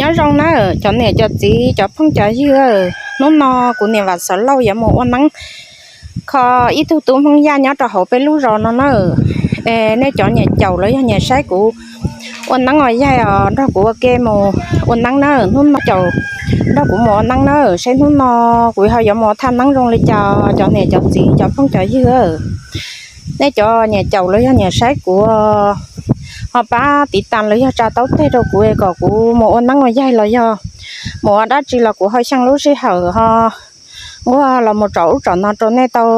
Nyob zoo na cov niam cov txiv cov phooj cov ywg, hnub no kuv niam Vam Xov Lauj yuav mus ua neeb kho ib tug tub Hmoob Yaj nyob rau hauv peb lub zos no na. Es nej cov nyiam caum los yog nyiam saib kuv ua neeb ua yaig os, nrog kuv ua ke mus ua neeb na. Hnub no caum nrog kuv mus ua neeb na, saib hnub no kuv ho yuav mus ua thaj neeb zoo li cas. Cov niam cov txiv cov phooj cov ywg, nej cov nyiam caum los yog nyiam saib kuv ho pab tiv tas los yog tsa taub teg rau kuv kom kuv mus ua neeb ua yaig los yog mus ua dab tsi los kuv ho xyeej lub sij hawm ho nquag los mus tsom ub tsom no rau nej tau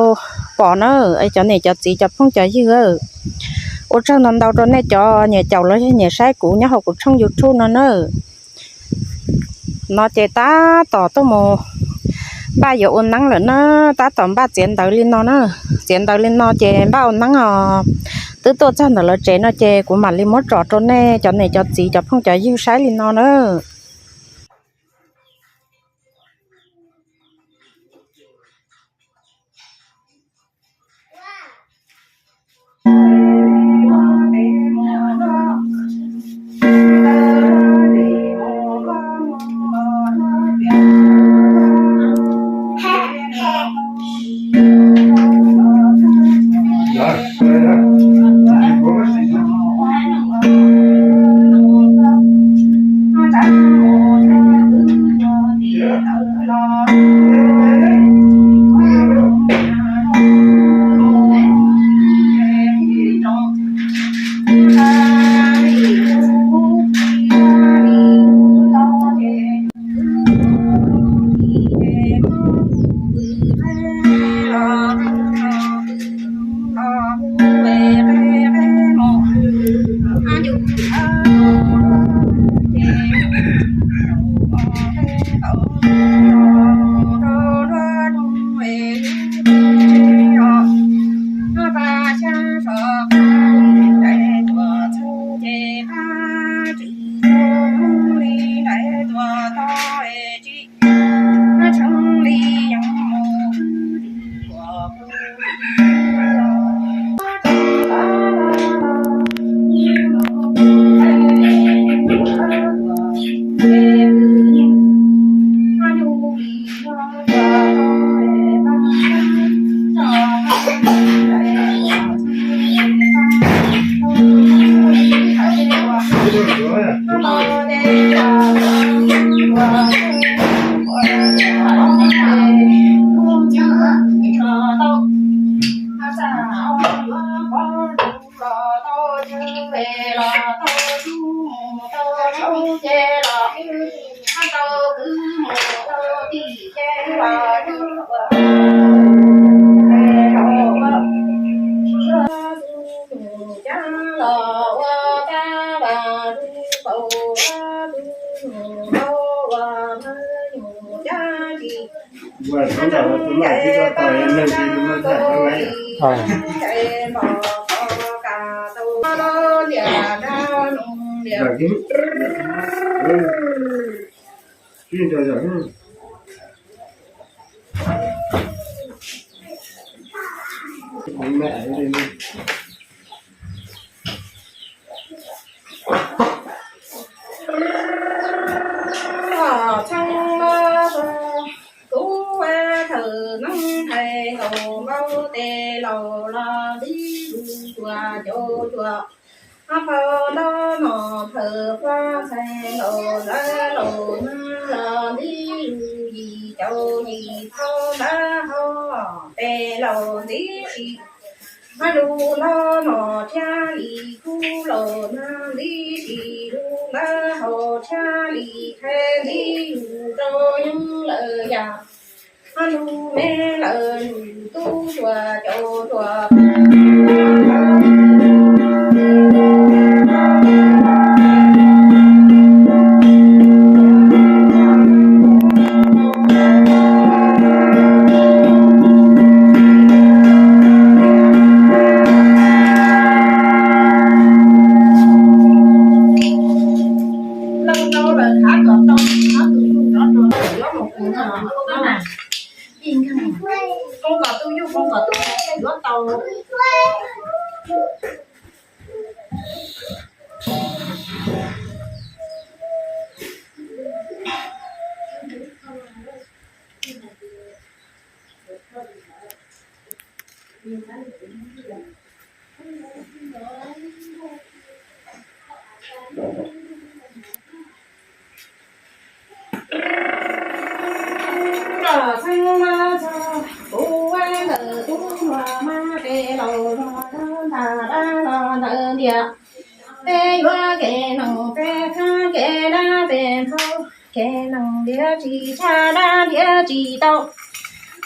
pom na. Cov niam cov txiv cov phooj cov ywg, ua tsaug ntau ntau rau nej cov nyiam caum los yog nyiam saib kuv nyob hauv kuv tshooj YouTube no na. No ces tab tom tuaj mus npaj yuav ua neeb lawm na, tab tom npaj txiav ntawv li no na. Txiav ntawv li no ces npaj ua neeb os. Twb tuaj txog ntawm lawv tsev no ces kuv mam li muab tsom rau nej cov niam cov txiv cov phooj cov ywg saib li no na. Txheeb kub thawm neeb hais nkaus npaum tes laus los ntxim lus cuam caum cuam. Phau ntawv no phawj qhuab ntxhais nkaus ntawv laus neeb los ntxim lus yim caum yim phau ntawv hauv tes laus ntxim si. Lus hlob no thiaj li kub laus neeb ntxim si, lus ntawv hauv thiaj li qhia ntxim lus rau yus lawm yam. Lus me lawm lus tub cuam caum cuam. Lawv tau lawv khav kom tau, tus yug rov rau yuav mus kuv no, koob kom tus yug koob kom tus yuav tau. Ces neeg ntiav tsis tshaj dab ntiav tsis tau,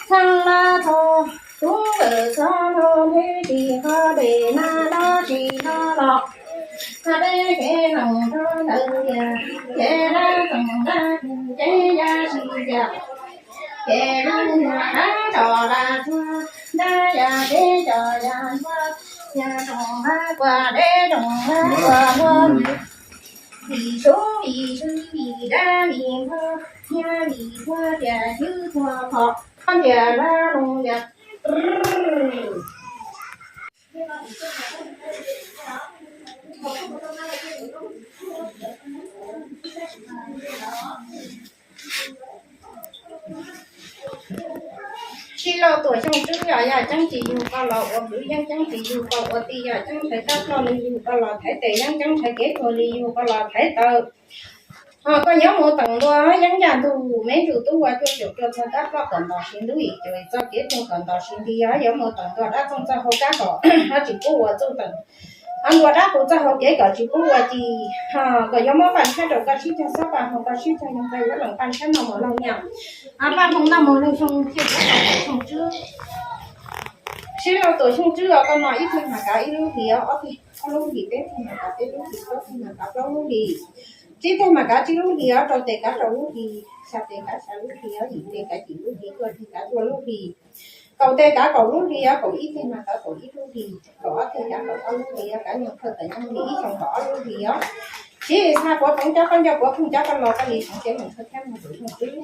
txhab lab txog tub ntawm txhob hlub neb tsis qhov dej na dab tsis no los. Txhab deb kev neeg rau ntawd tias, ces dab txoog dab tug ces ya tsis ya, ces dab yog dab tso dab tshua, dab ya deb tso ya ntshua, ya roos dab kua deb roos dab kua ntshua. Vim sub vim sw vim dab vim npua, nyiaj vim npua tias xyub txhua qhov, koj tias dab loo tias. Sib lauj tuam xyoo tswb, yog yaj ceeb tsis yug koj los ua kwv, yeeb ceeb tsis yug koj ua tij, yog ceeb ntshaw kab ploj li yug koj los thaiv tes, yeeb ceeb ntshaw kev tuag li yug koj los thaiv taw. Ho koj nyob mus teem ntua yeeb yaj ntug me ntsuj tub ua cuaj caum cuaj txog kab ploj kom ntos siv ntub, yim caum txog kev tuag kom ntos siv nti, yog yuav mus teem ntua dab txoog txoj hau kab kom ho tsis pub ua txuj teem. Ho ntua dab qus txoj hau kev kom tsis pub ua ci, ho kom yuav muab paj ntshiab rau koj sib cog xob paj hmoo koj sib cog yoog koj yuav lees paj ntshiab noj mus laug nyiaj. Paj hmoo noj mus laug xyoo cia tuam xyoo tswb. Sib lauj tuam xyoo tswb os, koj no ib teg mas kav ib lub hlis, ob teg ob lub hlis, peb teg mas kav peb lub hlis, plaub teg mas kav plaub lub hlis, tsib teg mas kav tsib lub hlis os, rau tes kav rau lub hlis, xya tes kav xya lub hlis os, yim tes kav yim lub hlis, cuaj teg kav cuaj lub hlis, kaum tes kav kaum lub hlis os, kaum ib teg mas kav kaum ib lub hlis, kaum ob teg kav kaum ob lub hlis os, kav nyoog thawj tawm nyoog hlis ib xyoos kaum ob lub hlis os. Siv li xav puav phoov cov koj nco puav phoov cov koj los koj li xyov kev mus thawj thiab mus tus xyoo tswb.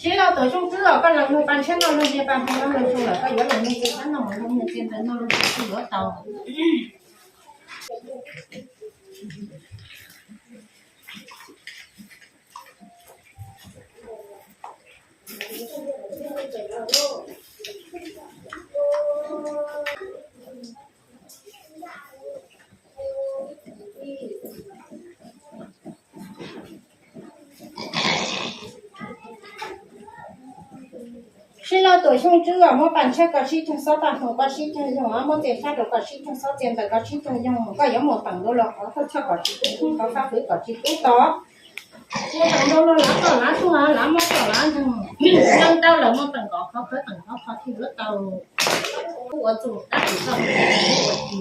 Sib lauj tuam xyoo tswb os, koj lees lug paj ntshiab noj lug nyiaj paj hmoo noj lug xyoo lawm koj yuav lees lug txiv xab noj mus lug nyiaj txiv ntawd noj lug xyoo yuav tau. Sib lauj tuam xyoo tswb os, muab paj ntshiab koj sib cog xob, paj hmoo koj sib cog yoog, muab txiaj sab rau koj sib cog xob, txiaj ntawm koj sib cog yoog, koj yuav mus teem ntua los qhov thawj tshaj kom tsis pub thoob, qhov fab fwv kom tsis pub to. Mus teem ntua los lav koj lav tuag lav mob koj lav nteeg, nteeg tau lawm mus teem kom qhov khawv teem qhov qhov thij yuav tau. Kuj ua txuj dab tsis txog ua ci.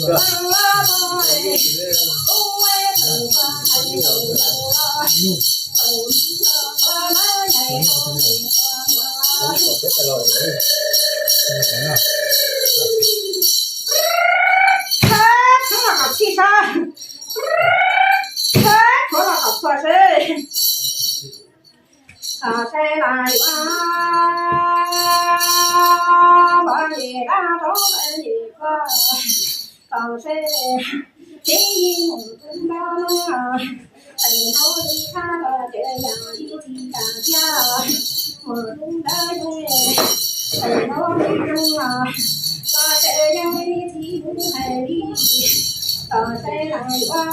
Thab los kom txhij sab, thab los kom txhua seb. Tom seb lawv yuav npam li dab rov npam li koj. Tom seb tib yig mus tus npam no, tes no li thab los ces yam li tsis kam thiab. Mus tus npam no, tes no li zoo los, los ces yam li tsis hais li. Tom seb lawv yuav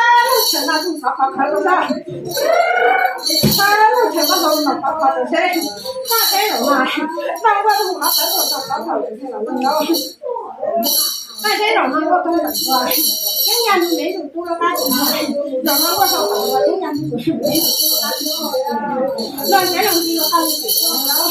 Thab lub tshawv no tus xov qhov khawv rau sab, thab lub tshawv no tus xov qhov khawv rau seb, thab teb zaum no, thab lub tshawv no tus xov qhov khawv rau seb los no. Thab teb zaum no ua tau ntawm tus yeeb yaj ntug dev ntug tub loj qab tus no, zaum no ua tau ntawm tus yeeb yaj ntug dev ntug tub loj qab tus no, los ntev los ntsis los qab tus no.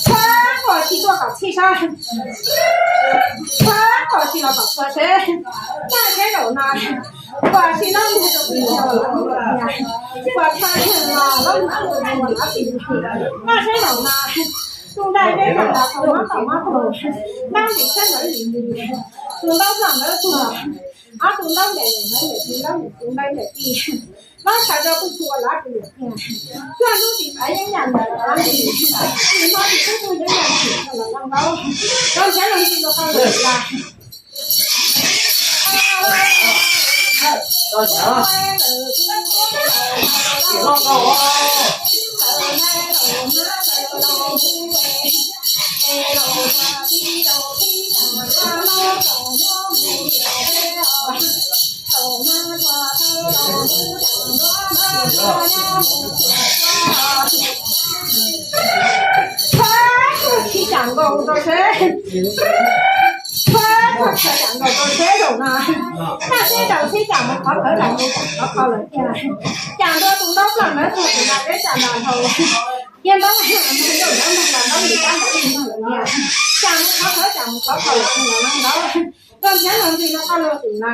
Txhob kom tsis tuaj kom txhij sab, txhob kom tsis los kom txhua seb, naj seb zaum no, kom tsis los mus rau pwg los mus rau tiag, kom txhob los los mus rau pwg los mus rau pwg, naj seb zaum no, tus ntaus zeb txawm los tau mob tau mob tus, ntaus ntim sab ntawd ntim ntim, tus ntaus ploj ntawd tuag, ob tus ntaus ncaim ncaim ntawd ncaim tus ntaus ntim tus ntaus ncaim tij, ntaus sawv rau pwg txhua lav pwg liam tiag, cuaj lub tsis pab yeeb yam ntawd los ntim, tsis mob tsis tub tug yeeb yam ntim los ntaus, ntaus nrhiav los ntsis los tau lawm las. Txhob tsis kam nkaus rau seb, txhob tsis kam nkaus rau seb zaum no, naj seb zaum seb cas mus qhov khawv los mus qhov kho lawm tiag, cas ntua tus ntaub ploj ntawd tuag tus ntaus zeb cas ntas dhau, yog ntaub mus ntaub mus ntaub mus ntaub mus ntaub mus ntaub mus ntaub, cas mus qhov khawv cas mus qhov kho lawm tus ntaus ntaub, ntaus nrhiav los ntsis los qab los tim na.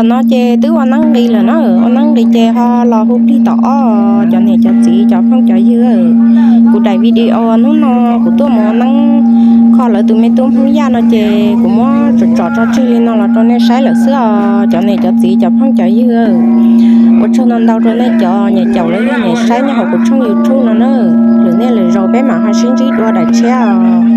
Qhov no ces twb ua neeb nqis lawm na, ua neeb nqis ces ho los hu plig tom ob cov niam cov txiv cov phooj cov ywg. Kuv daim video hnub no kuv tuaj mus ua neeb kho lawv tus me tub Hmoob Yaj no ces kuv muab tsom tsom tso tseg li no los rau nej saib lawm xwb os cov niam cov txiv cov phooj cov ywg. Ua tsaug ntau ntau rau nej cov niam caum los yog niam saib nyob hauv kuv tshooj YouTube no na. Lwm niaj lwm zaus peb mam ho sib ntsib dua daim tshiab os.